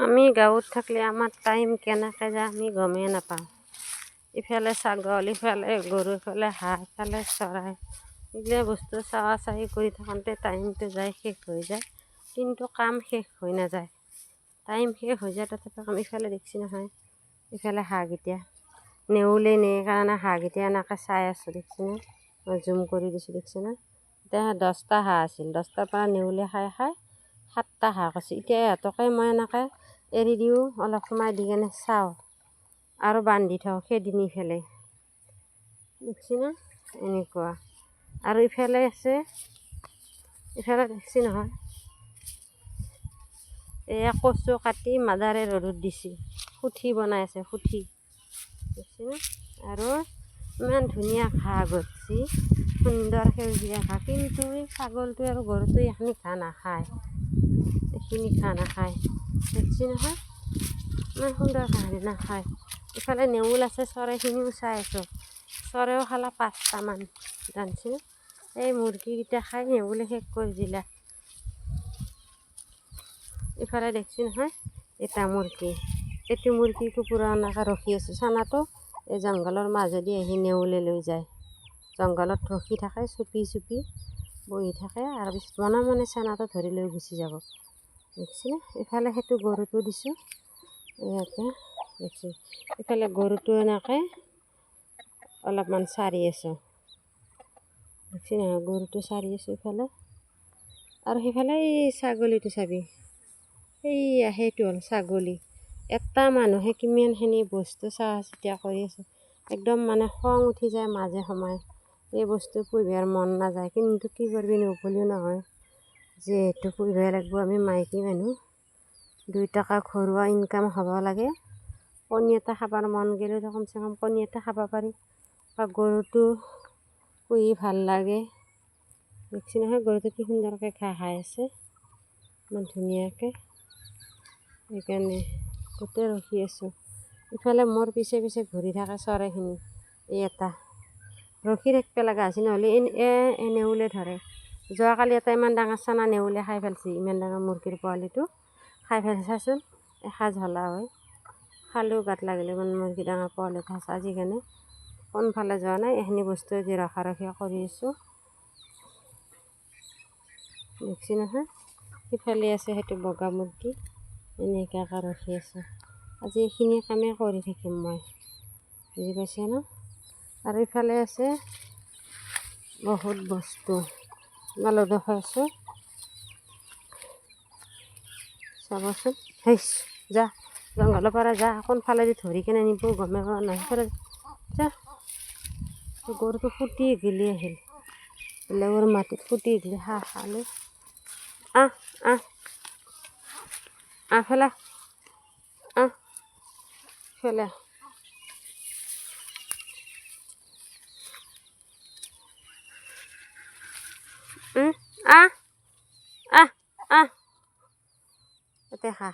আমি গাঁৱত থাকিলে আমাৰ টাইম কেনেকৈ যায় আমি গমেই নাপাওঁ। ইফালে ছাগল, ইফালে গৰু, ইফালে হাঁহ, ইফালে চৰাই, এইগিলা বস্তু চোৱা চাই কৰি থাকোঁতে টাইমটো যায়, শেষ হৈ যায়, কিন্তু কাম শেষ হৈ নাযায়। টাইম শেষ হৈ যায় তথাপি কাম। ইফালে দেখছি নহয়, ইফালে হাঁহকেইটা নেউলে নিয়ে কাৰণে হাঁহকেইটা এনেকৈ চাই আছোঁ, দেখিছেনে? মই জুম কৰি দিছোঁ, দেখিছেনে? এতিয়া 10টা হাঁহ আছিল, 10টাৰ পৰা নেউলে খাই খাই 7টা হাঁহ কৰিছে। এতিয়া ইহঁতকে মই এনেকৈ এৰি দিওঁ, অলপ সময় দি কেনে চাওঁ আৰু বান্ধি থওঁ খেদি নি পেলাই, দেখিছেনে? এনেকুৱা। আৰু ইফালে আছে, ইফালে দেখছি নহয়, এয়া কচু কাটি মাদাৰে ৰ'দত দিছে, খুঠি বনাই আছে, খুঠি, দেখিছেনে? আৰু ইমান ধুনীয়া ঘাঁহ গজছি, সুন্দৰ সেউজীয়া ঘাঁহ। কিন্তু এই ছাগলটোৱে আৰু গৰুটোৱে এইখিনি ঘাঁহ নাখায়, এইখিনি ঘাঁহ নাখায়, দেখছি নহয়? ইমান সুন্দৰ ঘাঁহখিনি নাখায়। ইফালে নেউল আছে, চৰাইখিনিও চাই আছোঁ, চৰাইও খালা 5টামান, জানছেনে? এই মুৰ্গীকেইটা খাই নেউলে শেষ কৰি দিলা। ইফালে দেখছি নহয় এটা মুৰ্গী, এইটো মুৰ্গীটো পূৰা এনেকৈ ৰখি আছোঁ। চানাটো এই জংঘলৰ মাজেদি আহি নেউলে লৈ যায়, জংঘলত ৰখি থাকে, চুপি চুপি বহি থাকে, আৰু পিছত মনে মনে চানাটো ধৰি লৈ গুচি যাব, দেখিছেনে? ইফালে সেইটো গৰুটো দিছোঁ ইয়াতে, দেখিছে? ইফালে গৰুটো এনেকৈ অলপমান চাৰি আছোঁ, দেখছি নহয়? গৰুটো চাৰি আছোঁ ইফালে। আৰু সেইফালে এই ছাগলীটো চাবি, সেইয়া সেইটো হ'ল ছাগলী। এটা মানুহে কিমানখিনি বস্তু চোৱা চিতা কৰি আছে, একদম মানে খং উঠি যায় মাজে সময়ে। এই বস্তু পুহিবৰ মন নাযায়, কিন্তু কি কৰিবি, নক'লেও নহয়, যিহেতু পুহিবই লাগিব। আমি মাইকী মানুহ, 2 টকা ঘৰুৱা ইনকাম হ'ব লাগে। কণী এটা খাবৰ মন গ'লেও কমচে কম কণী এটা খাব পাৰি, বা গৰুটো পুহি ভাল লাগে। দেখছি নহয় গৰুটো কি সুন্দৰকৈ ঘাঁহ খাই আছে, ইমান ধুনীয়াকৈ। সেইকাৰণে গোটেই ৰখি আছোঁ। ইফালে মোৰ পিছে পিছে ঘূৰি থাকে চৰাইখিনি। এই এটা ৰখি থাকিব লগা হৈছে, নহ'লে নেউলে ধৰে। যোৱাকালি এটা ইমান ডাঙৰ চানা নেউলে খাই পেলাইছে, ইমান ডাঙৰ মুৰ্গীৰ পোৱালিটো খাই পেলাইছে। চাচোন এসাঁজ হলা হয়, খালেও গাত লাগিলে ইমান মুৰ্গী ডাঙৰ পোৱালি এটা আছে। আজি কাৰণে কোনফালে যোৱা নাই, এইখিনি বস্তু আজি ৰখা ৰখি কৰি আছোঁ, দেখছি নহয়? সিফালে আছে সেইটো বগা মুৰ্গী, এনেকুৱাকৈ ৰখি আছোঁ। আজি এইখিনি কামেই কৰি থাকিম মই, বুজি পাইছে ন? আৰু ইফালে আছে বহুত বস্তু, তোমালোক দেখাই আছোঁ, চাবচোন। হেই যা, জংঘলৰ পৰা যা, কোনফালেদি ধৰি কেনে নিব গমেই পোৱা নাই। সেইফালে যা, গৰুটো ফুটি গিলি আহিল, বেলেগৰ মাটিত ফুটি গিলি হাঁহ খালে। আহ আহ আহ, ফেলা, আহ ফেলা। আহ আহ আহ, এতিয়া খা।